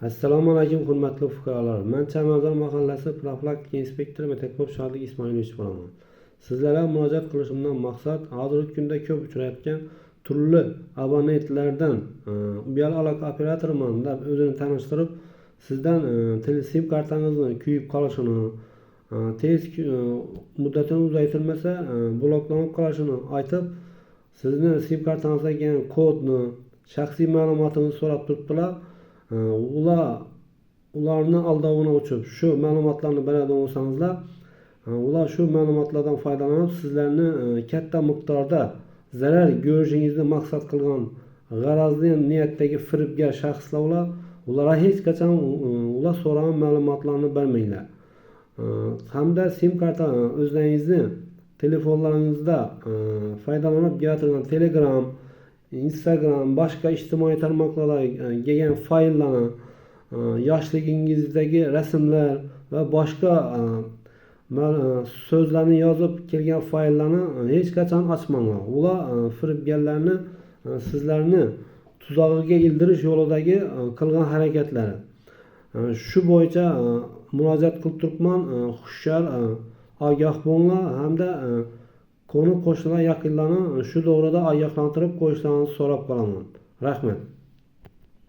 Assalomu alaykum, hurmatli fuqarolar. Man Chamanzor mahallasi profilaktika inspektori Matakov Shodlik Ismoilovich bo'laman. Sizlarga murojaat qilishimdan maqsad hozirgi kunda ko'p uchrayotgan turli abonentlardan uyali aloqa operatoriman deb o'zini tanishtirib, sizdan sim kartangizni kuyib qolishini, tez muddatini uzaytirmasa bloklanib qolishini aytib, sizni sim kartangizga kelgan kodni, shaxsiy ma'lumotini so'rab turibdilar. Ular ularni aldovini uchib shu ma'lumotlarni beradigan bo'lsangizlar, ular shu ma'lumotlardan foydalanib sizlarni katta miqdorda zarar ko'rishingizni maqsad qilgan g'arazli niyatdagi firibgar shaxslar ular. Ularga hech qachon ular so'ragan ma'lumotlarni bermanglar. Hamda sim karta o'zlaringizni telefonlaringizda foydalanib kelayotgan Telegram, Instagram, boshqa ijtimoiy tarmoqlarda kelgan fayllarni, yoshligingizdagi rasmlar va boshqa so'zlarni yozib kelgan fayllarni hech qachon ochmanglar. Ular firibgarlarni sizlarni tuzog'iga ildirish yo'lidagi qilgan harakatlari. Shu bo'yicha murojaat qilib turibman. Hushyor, ogoh bo'linglar hamda qo'ni qo'shnilar, yaqinlarni shu to'g'rida ogohlantirib qo'yishlarini so'rab qolaman. Rahmat.